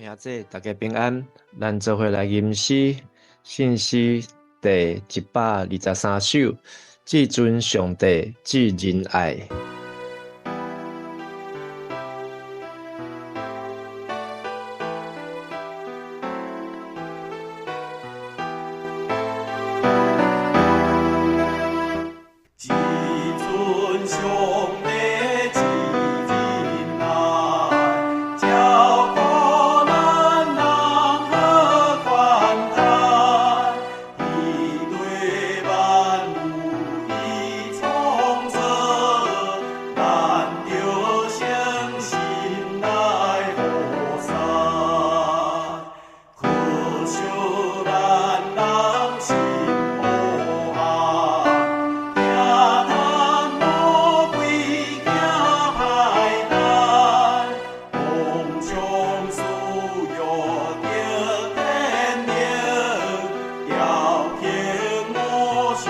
兄姊，大家平安。咱做伙来吟诗，信诗第123首，至尊上帝至仁爱。至尊上帝至仁爱，照顾咱人好款待，天地万物伊创造，咱著诚心来服侍，可惜咱人心无爱，惊叹魔鬼惊歹代，王将私欲得天命，雕刻偶像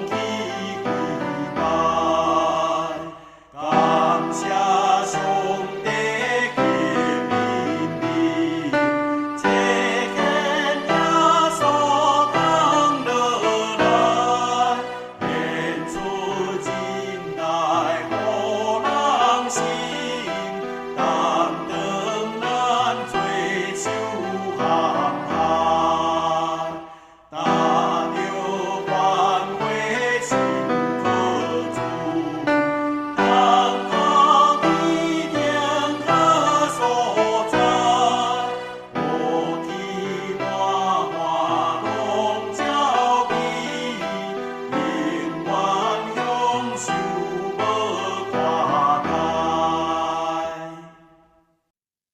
去跪拜。感谢上帝给命令，差遣耶稣降落来，显出忍耐予人心，担当咱罪受陷害，担着反悔心可主，通到天顶好所在，乌天满满拢照美，永远享受无看待。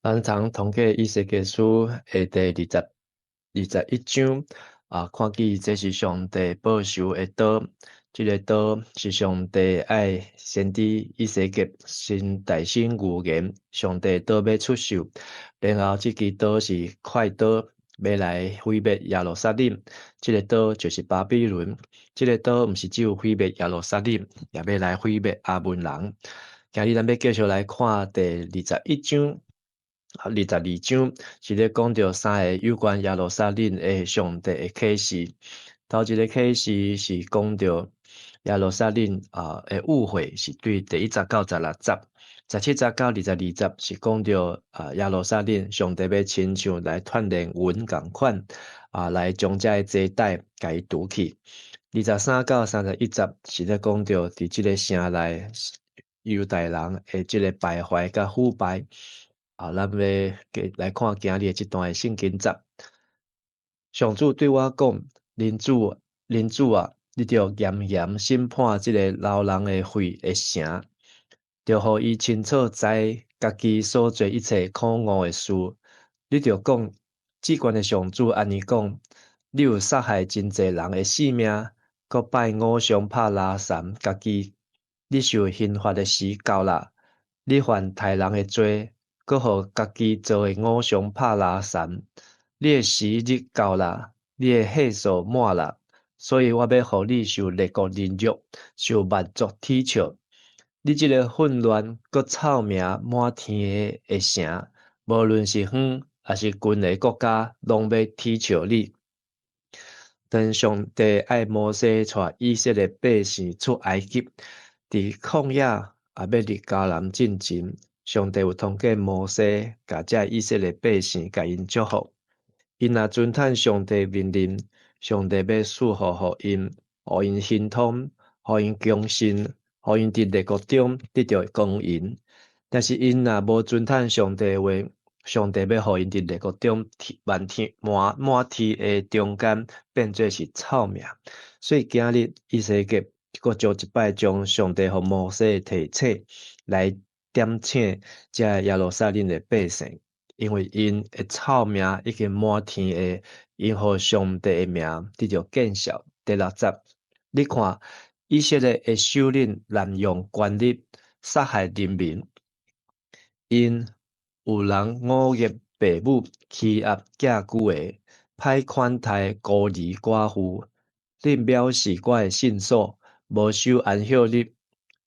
咱从统计以西结书的第21章啊，看见這是上帝報仇的刀，這个刀是上帝愛先知以西結先大聲預言，上帝刀欲出售，然後這支刀是快刀，欲來毀滅耶路撒冷。這个刀就是巴比倫，這个刀毋是只有毀滅耶路撒冷，也欲來毀滅亞捫人。今日咱欲繼續來看第21章。22章是咧講著三个有關耶路撒冷的上帝的啟示。頭一个啟示是講著耶路撒冷的誤會，是對第1節到16節；17節到22節是講著耶路撒冷上帝欲親像來鍛煉銀仝款，來將這个鞋帶共伊除去。23到31節是咧講著佇這个城內猶大人的這个敗壞佮腐敗。咱欲來看今日的這段的聖經節。上主對我講：人子，人子啊，你著嚴嚴審判這个流人的血的城，著予伊清楚知家己所做一切可惡的事。你著講，至懸的上主按呢講：你有殺害真濟人的性命，閣拜偶像拍拉神，家己你受刑罰的時到啦。你犯刣人的罪，閣予家己做的偶像拍拉神，你的時日到啦，你的歲數滿啦，所以我欲予你受列國凌辱，受萬族恥笑。你這个混亂閣臭名滿天的城，無論是遠抑是近的國家，攏欲恥笑你。當上帝愛摩西帶以色列百姓出埃及，佇曠野也欲入迦南進前，上帝有通過摩西，共這以色列百姓共𪜶祝福。𪜶若遵趁上帝命令，上帝欲賜福予𪜶，予𪜶亨通，予𪜶強盛，予𪜶佇列國中得著光榮。但是𪜶若無遵趁上帝的話，上帝欲予𪜶佇列國中滿天滿滿天的中間變做是臭名。所以今日以西結閣將一擺將上帝予摩西的提醒來點醒這耶路撒冷的百姓，因為𪜶的臭名已經滿天的，𪜶予上帝的名得著見笑。第6節，你看以色列的首領濫用權力，殺害人民，𪜶有人忤逆父母，欺壓寄居的，歹款待孤兒寡婦。你藐視我的聖所，無守安息日。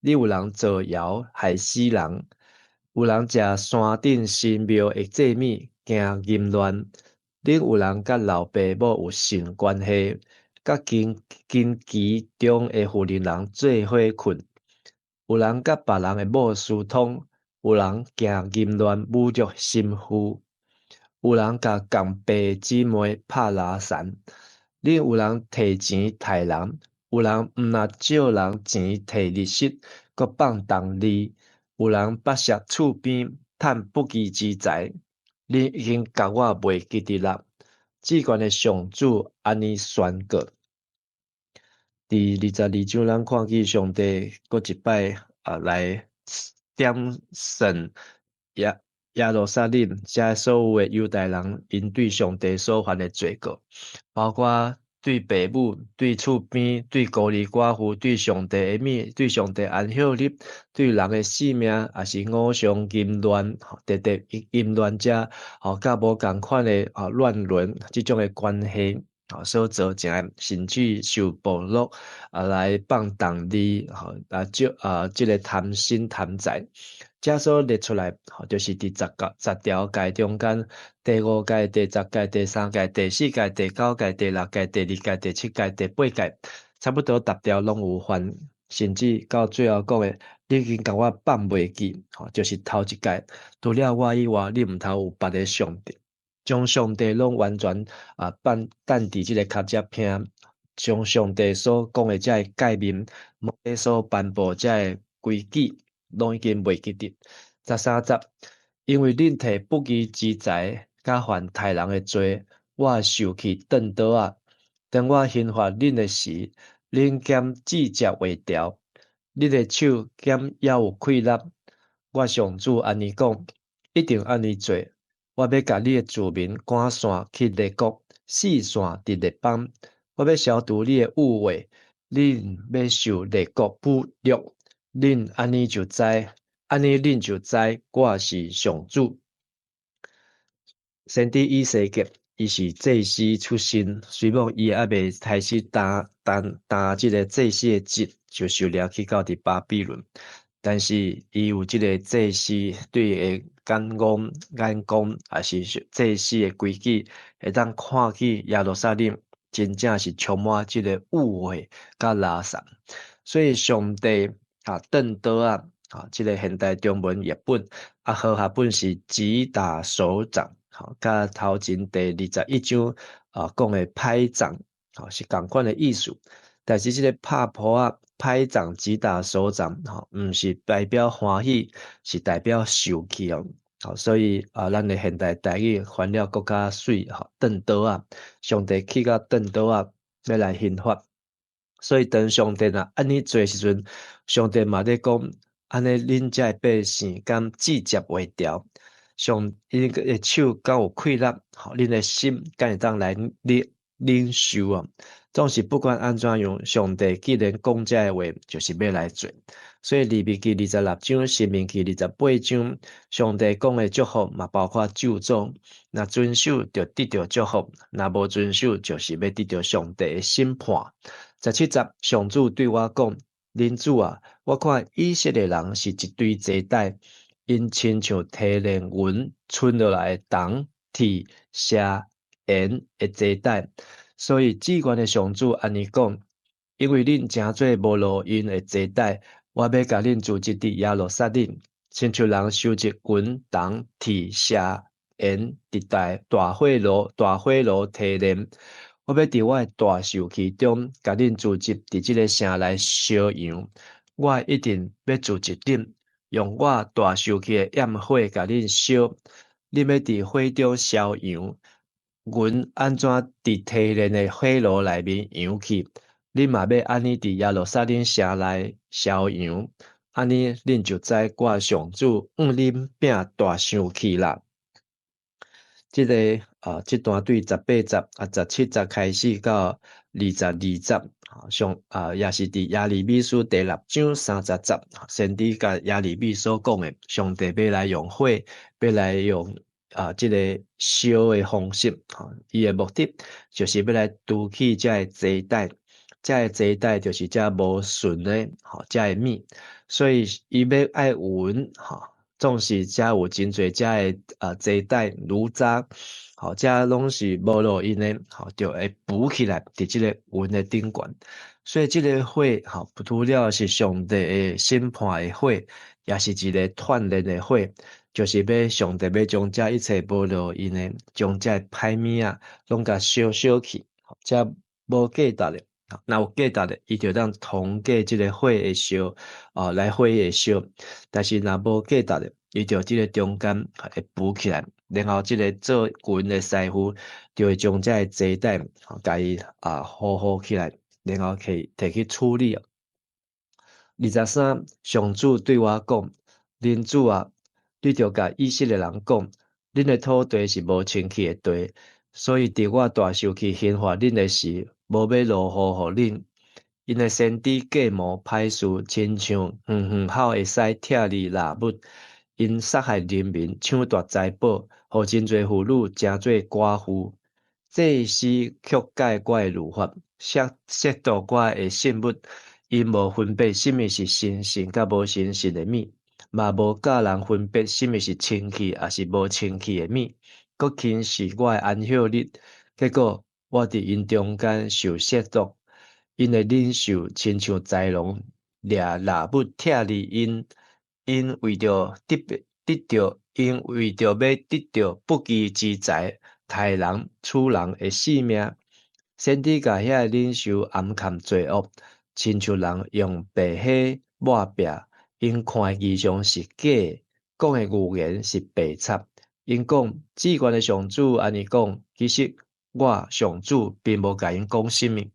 你有人造謠害死人，有人食山頂神廟的祭物，行淫亂，恁有人佮老爸母有性關係，佮經期中的婦人做伙睏，有人佮別人的某私通，有人行淫亂侮辱新婦，有人共仝爸姊妹拍拉欒，恁有人提錢刣人，有人毋若借人錢提利息，閣放重利，有人腹澀厝邊趁不義之財，恁已經共我袂記得啦。至懸的上主按呢宣告。佇22章，咱看見上帝閣一擺啊來點算耶路撒冷遮所有的猶大人，𪜶對上帝所犯的罪過，包括對爸母、對厝邊、對孤兒寡婦、對上帝的物、對上帝安息日、對人的性命，抑是偶像淫亂，特特淫亂者，吼，佮無仝款的啊亂倫這種的關係，所造成的，甚至受剝削啊來放重利，吼啊借啊這个貪心貪財，這所列出來，吼，就是佇10條誡中間，第五誡、第10誡、第三誡、第四誡、第九誡、第六誡、第二誡、第七誡、第八誡，差不多逐條攏有犯，甚至到最後講的，你已經共我放袂記，吼，就是頭一誡，除了我以外，你毋通有別个上帝。將上帝攏完全啊放擲佇這个跤跡坪，將上帝所講的這个誡命，摩西所頒布這个規矩，攏已經袂記得。13節，因為恁提不義之財，佮犯刣人的罪，我受氣斷刀仔。當我刑罰恁的時，恁敢指責會牢，恁的手敢猶有氣力？我上主按呢講，一定按呢做。我欲共你的子民趕散去列國，四散佇列邦。我欲消除你的污穢，恁欲受列國侮辱。恁按呢就知，按呢恁就知我是上主。先知以西結，伊是祭司出身，雖罔伊猶未開始擔擔擔這个祭司的職，就受掠去到佇巴比倫。但是伊有這个祭司對的眼光、眼光，抑是祭司的規矩，會當看見耶路撒冷真正是充滿這个污穢佮垃圾。所以上帝啊，斷刀仔啊，這个現代中文譯本啊，和合本是擊打手掌，吼，佮頭前第21章啊講的拍掌，吼，是仝款的意思。但是這个拍噗仔、拍掌、擊打手掌，吼，毋是代表歡喜，是代表受氣哦。吼，所以啊，咱的現代台語翻了閣較媠，吼，斷刀仔，上帝氣甲斷刀仔，欲來刑罰。所以當上帝若按呢做的時陣，上帝嘛咧講，按呢恁遮的百姓敢指責會牢？上𪜶的手敢有氣力？吼，恁的心敢會當來忍受啊？總是不管按怎樣，上帝既然講這个話，就是欲來做。所以利未記26章、申命記28章，上帝講的祝福嘛，包括咒詛。若遵守就得著祝福，若無遵守就是欲得著上帝的審判。17節，上主對我講：人子啊，我看以色列人是一堆齊帶，𪜶親像提煉銀剩落來的銅、鐵、錫、鉛的齊帶。所以至懸的上主按呢講：因為恁成做無路用的齊帶，我欲共恁聚集佇耶路撒冷，親像人收集銀、銅、鐵、錫、鉛佇大火爐提煉。我欲佇我的大受氣中，共恁聚集佇這个城內燒揚。我一定欲聚集恁，用我大受氣的焰火共恁燒。恁欲佇火中燒揚。銀按怎佇提煉的火爐內面揚去，恁嘛欲按呢佇耶路撒冷城內燒揚，按呢恁就知我上主向恁摒大生氣啦。這个啊，這段對18節啊17節開始到22節，上啊也是佇耶利米書第六章30節，先知共耶利米所講的，上帝欲來用火，欲來用啊，這个燒的方式，吼，伊的目的就是欲來除去這个齊帶，這个齊帶就是這無純的，吼，這个物，所以伊欲愛銀，吼，總是遮有真濟遮的齊帶爐渣，吼，遮攏是無路用的，吼，就會浮起來佇這个雲的頂懸。所以這个火，吼，除了是上帝的審判的火，也是一个鍛鍊的火，就是欲上帝欲將遮一切無路用的，將遮歹物仔攏共燒燒去，遮無價值的。若有價值的，伊就當通過這个火的燒，來火會燒。但是若無價值的，伊就這个中間會浮起來，然後這个做雲的師傅就會將這个齊帶，共伊好好起來，然後去提去處理。23，上主對我講：人子啊，你著共以色列人講，恁的土地是無清氣的地，所以佇我大受氣刑罰恁的時，無欲落雨予恁。𪜶的先知計謀歹事，親像遠遠吼會使拆離獵物，𪜶殺害人民，搶奪財寶，予真濟婦女成做寡婦。祭司曲解我的律法，褻瀆我的聖物，𪜶無分別啥物是神聖佮無神聖的物，嘛無教人分別啥物是清氣抑是無清氣的物，閣輕視我的安息日。結果我佇𪜶中間受褻瀆，𪜶的領袖親像豺狼掠獵物拆離𪜶，𪜶為著欲得著不義之財，刣人取人的性命。先知共遐个領袖暗崁罪惡，親像人用白火抹壁，𪜶看的異象是假的，講的預言是白插。𪜶講至懸的上主按呢講，其實我上主並無共𪜶講啥物。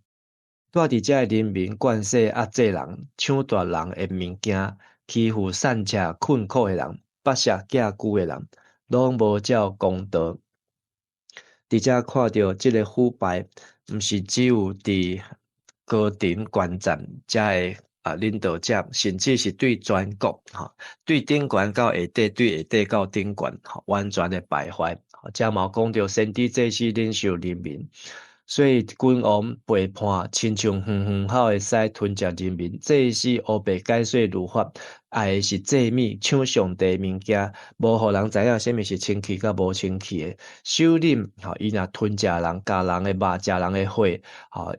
住佇遮的人民慣勢壓制人，搶奪人的物件，欺負散赤困苦的人，剝削寄居的人，攏無照公道。佇遮看著這个腐敗，毋是只有佇高層觀戰遮的領導者，甚至是對全國，吼，對頂懸到下底，對下底到頂懸，吼，完全的敗壞。遮嘛有講著先知祭司領袖人民，所以君王背叛，親像遠遠吼會使吞食人民。祭司烏白解說律法，愛的是祭物，搶上帝物件，無予人知影啥物是清氣佮無清氣的。首領吼，伊若吞食人，咬人的肉，食人的血，吼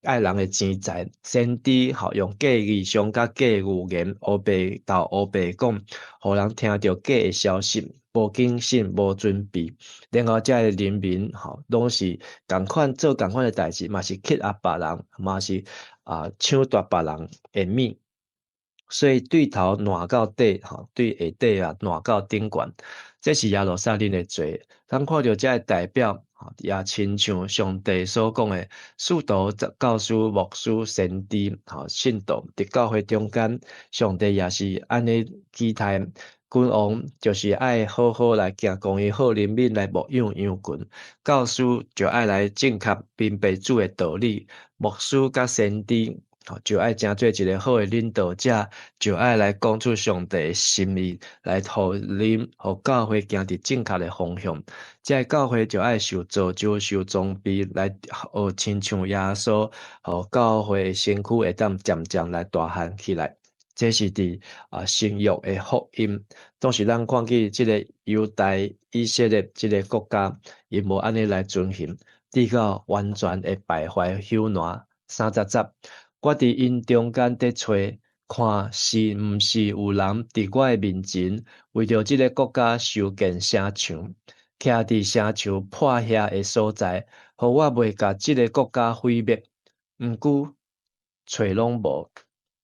愛人的錢財。先知吼，用假異象佮假預言，烏白鬥烏白講，予人聽著假的消息，無謹慎、無準備，然後遮的人民吼，攏是仝款做仝款的代誌，嘛是欺壓別人，嘛是搶奪別人的物，所以對頭爛到底，吼，對下底啊爛到頂懸，這是耶路撒冷的罪。咱看著遮的代表，也親像上帝所講的，使徒、教師、牧師、先知，吼，信徒佇教會中間，上帝也是按呢期待。君王就是愛好好來行公義、好憐憫來牧養羊群；教師就愛來正確明白主的道理；牧師佮先知，就愛成做一个好的領導者，就愛來講出上帝的心意，來予人、予教會行佇正確的方向。這个教會就愛受造就、受裝備，來學親像耶穌，予教會的身軀會當漸漸來大漢起來。這是佇新約的福音。當時咱看見這个猶大以色列這个國家，伊無按呢來遵行，直到完全的敗壞朽爛。30節，我佇𪜶中間佇揣，看是毋是有人佇我的面前為著這个國家修建城牆，徛佇城牆破瓦的所在，予我袂共這个國家毀滅。毋過揣攏無。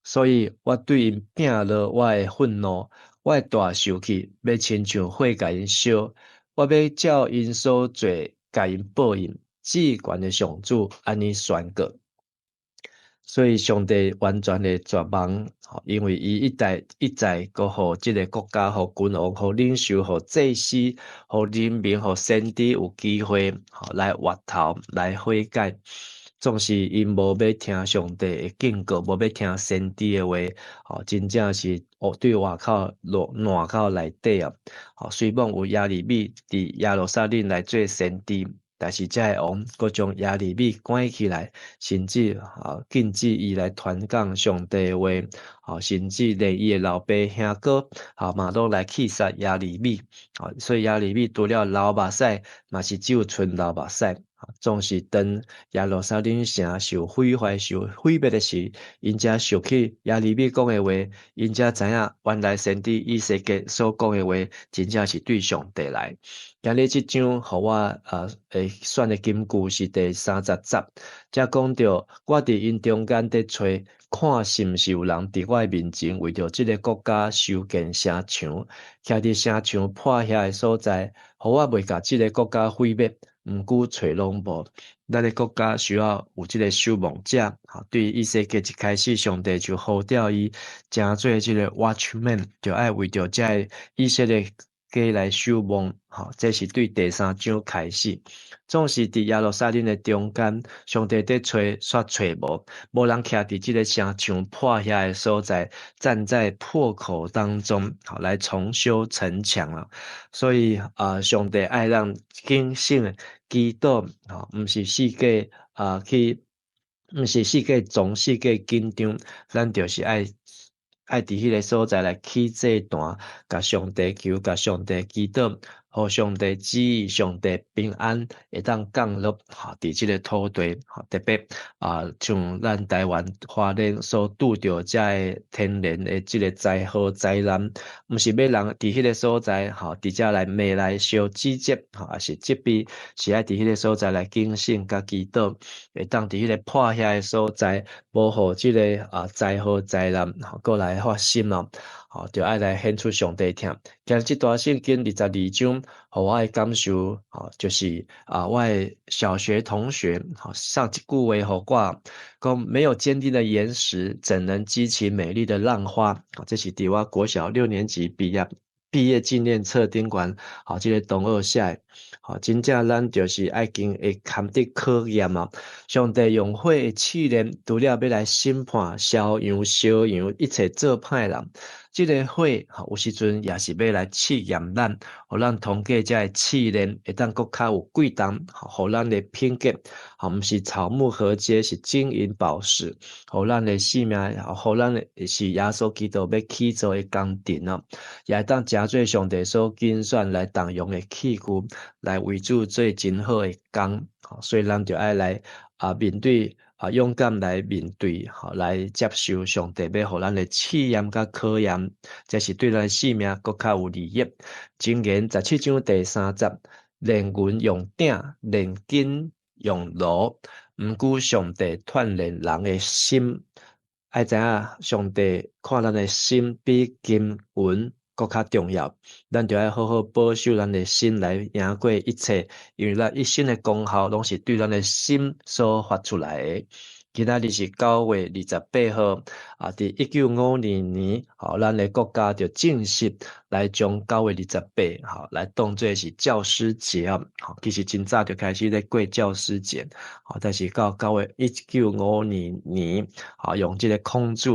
所以我對𪜶摒落我的憤怒，我的大受氣，欲親像火共𪜶燒，我欲照𪜶所做，共𪜶報應。至懸的上主按呢宣告。所以上帝完全的絕望，因為伊一代一再閣予這个國家、予君王、予領袖、予祭司、予人民、予先知有機會來回頭、來悔改。總是𪜶無欲聽上帝的警告，無欲聽先知的話，吼，真正是對外口落爛到內底啊！吼，雖罔有耶利米佇耶路撒冷來做先知，但是這个王閣將耶利米關起來，甚至禁止伊來傳講上帝話，甚至連伊的老爸兄哥，嘛攏來去殺耶利米。所以耶利米除了流目屎，嘛是只有賰流目屎。總是當耶路撒冷城受毀壞、受毀滅的時，𪜶才想起耶利米講的話，𪜶才知影原來先知以西結所講的話，真正是對上帝來。今日這章予我會選的金句是第30節，才講著我佇𪜶中間佇揣，看是毋是有人佇我的面前為著這个國家修建城牆，徛佇城牆破瓦的所在，予我袂共這个國家毀滅。毋過揣攏無，咱的國家需要有這个守望者。對以西結一開始，上帝就呼召伊，成做這个 watchman，就愛為著這个以色列家來守望。這是對第三章開始。總是佇耶路撒冷的中間，上帝佇揣，煞揣無，無人徛佇這个城牆破瓦的所在，站在破口當中，來重修城牆啦。所以啊，上帝愛咱警醒祈禱，毋是四界去，毋是四界總四界緊張，咱就是愛佇彼个所在來起祭壇，共上帝求，共上帝祈禱，予上帝旨意，上帝平安會當降落佇這个土地，特別像咱台灣花蓮所拄著這个天然的這个災禍災難，毋是欲人佇彼个所在，佇遮來罵來相指責，抑是責備，是愛佇彼个所在來警醒佮祈禱，會當佇彼个破瓦的所在，無予這个災禍災難閣來發生咯。就愛來顯出上帝疼。今日這段聖經22章，予我的感受，就是我的小學同學，上一句話予我，講沒有堅定的岩石，怎能激起美麗的浪花？這是佇我國小六年級畢業紀念冊頂懸，這个同學寫的。真正咱就是愛經會堪得考驗啊！上帝用火的試煉，除了欲來審判痟羊、燒羊一切做歹人，這个火有時陣也是欲來試驗咱，予咱通過這个試煉，會當閣較有貴重，予咱的品格，毋是草木禾秸，是金銀寶石，予咱的性命，予咱的是耶穌基督欲起造的工程哦，也會當成做上帝所揀選來當用的器具，來為主做真好的工，所以咱就愛來面對勇敢來面對，來接受上帝欲予咱的試驗佮考驗，這是對咱性命閣較有利益。箴言17章第3節，煉銀用鼎，煉金用爐，毋過上帝鍛煉人的心。愛知影上帝看咱的心比金銀閣較重要，咱就愛好好保守咱的心來贏過一切，因為咱一生的功效攏是對咱的心所發出來的。今仔日是9月28號，佇1952年，咱的國家就正式來將9月28，來當做是教師節啊。其實真早就開始咧過教師節，但是到1952年，用這个孔子，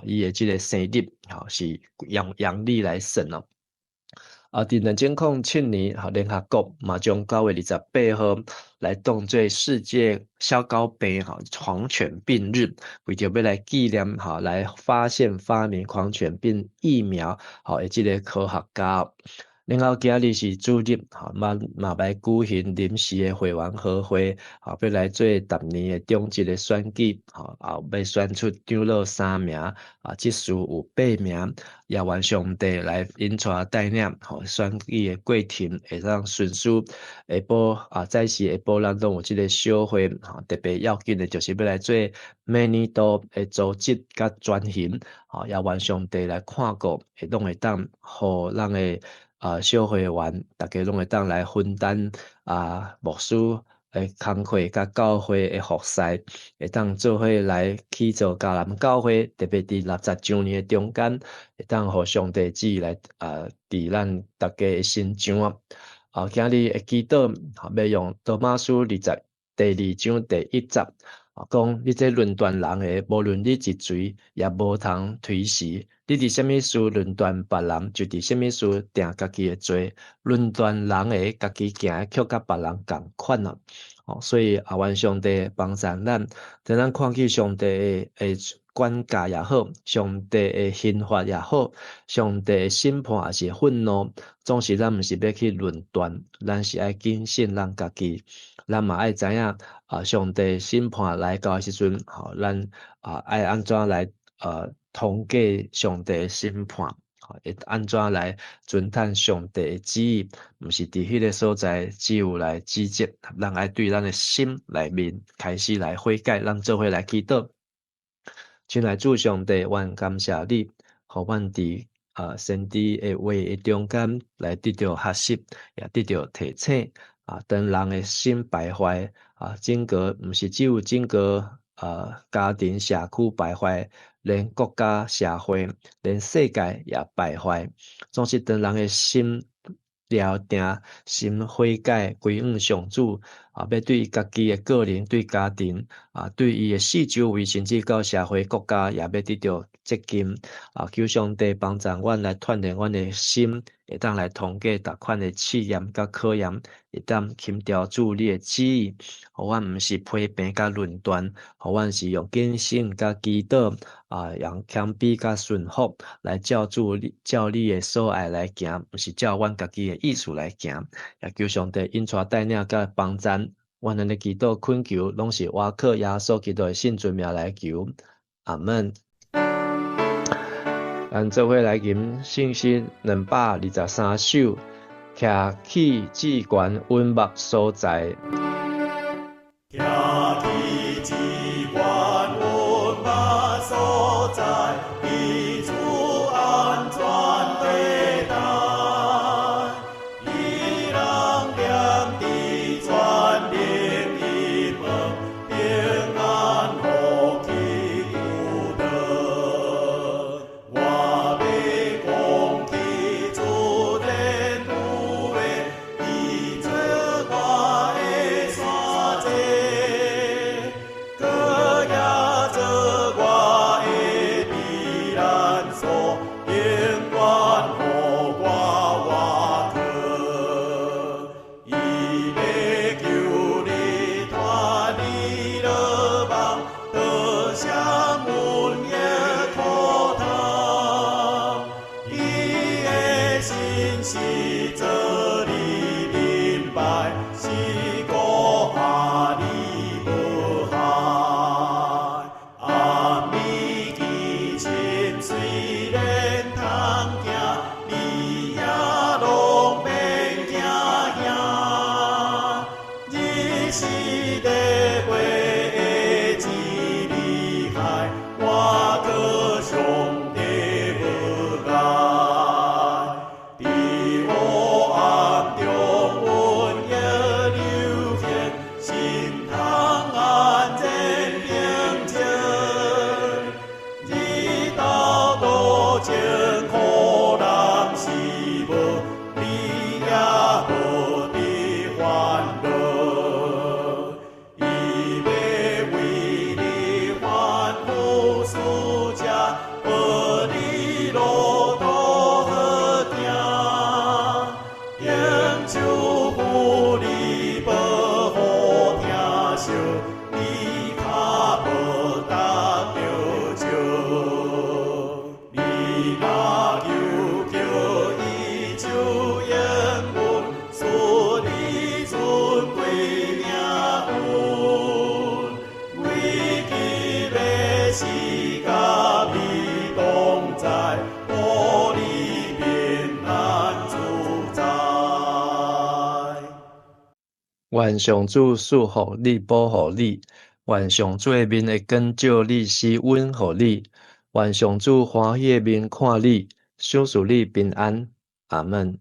伊的這个生日，是用陽曆來算咯。佇2007年，聯合國嘛將9月28號來當做世界蕭膏病狂犬病日，為著欲來紀念來發現發明狂犬病疫苗的這个科學家。然後今日是主日，嘛嘛來舉行臨時的會員和會，欲來做逐年的中職的選舉，欲選出長老三名，執事有八名，也願上帝來引帶帶領，選舉的過程會當順遂，下晡早時下晡咱攏有這个小會，特別要緊的就是欲來做每年度的組織佮轉型，也願上帝來看顧，會攏會當予咱的小會員，逐家攏會當來分擔牧師的工課佮教會的服侍，會當做伙來起造迦南教會，特別佇60週年的中間，會當予上帝旨意來佇咱逐家的身上啊。今日的祈禱，欲用羅馬書二十第二章第一節。講你這論斷人的，無論你是誰，也無通推辭。你佇啥物事論斷別人，就佇啥物事定家己的罪。論斷人的，家己行的卻佮別人仝款啊！哦，所以啊，願上帝幫助咱，當咱看見上帝的管教也好，上帝的刑罰也好，上帝的審判抑是憤怒，總是咱毋是欲去論斷，咱是愛警醒咱家己，咱嘛愛知影啊，上帝審判來到的時陣，吼，咱啊愛按怎來通過上帝的審判，會按怎來遵趁上帝的旨意，毋是佇彼个所在只有來指責，咱愛對咱的心內面開始來悔改，咱做伙來祈禱。親愛主上帝，阮感謝你，予阮佇先知的話的中間來得著學習，也得著提醒。啊，當人的心敗壞，啊，整個毋是只有整個家庭社區敗壞，連國家社會，連世界也敗壞。總是當人的心了定，心悔改，歸向上主，啊，欲對家己的個人、對家庭，啊，對伊的四周圍，甚至到社會國家，也欲得著責任。啊，求上帝幫助阮來鍛鍊阮的心，會當來通過逐款的試驗佮考驗，會當輕調主你的旨意，予阮毋是批評佮論斷，予阮是用警醒佮祈禱，啊，用謙卑佮順服來照主你照你的所愛來行，毋是照阮家己的意思來行。也求上帝引帶帶領佮幫助，阮按呢祈禱懇求，攏是倚靠耶穌基督的聖尊名來求。阿門。咱做伙來吟聖詩223首，徛起至懸穩目所在。徛起至懸穩目所在，彼主安全地帶，伊人念佇全能的門，平安福氣有得。我欲講起主天有話，伊做我的山寨，閣也做我的避難所，永遠予我倚靠。伊欲救你脫離羅網，倒雙瘟疫苦痛。伊的信實做你盾牌，是顧阿你無害。暗暝機深雖然通行，你也攏免驚嚇。日時地月的真厲害，倚靠上帝無礙。佇黑暗中瘟疫流行，心通安然平靜。日頭多情予人失望，你也無佇煩惱。伊欲為你吩咐使者，保你路途好行，用手扶你保護疼惜，你跤無踏著石。你若求叫伊就應允，賜你尊貴名分。危急的時佮你同在，予你平安自在。願上主賜福你，保護你；願上主的面會光照你，施恩予你；願上主歡喜的面看你，賞賜你平安。阿門。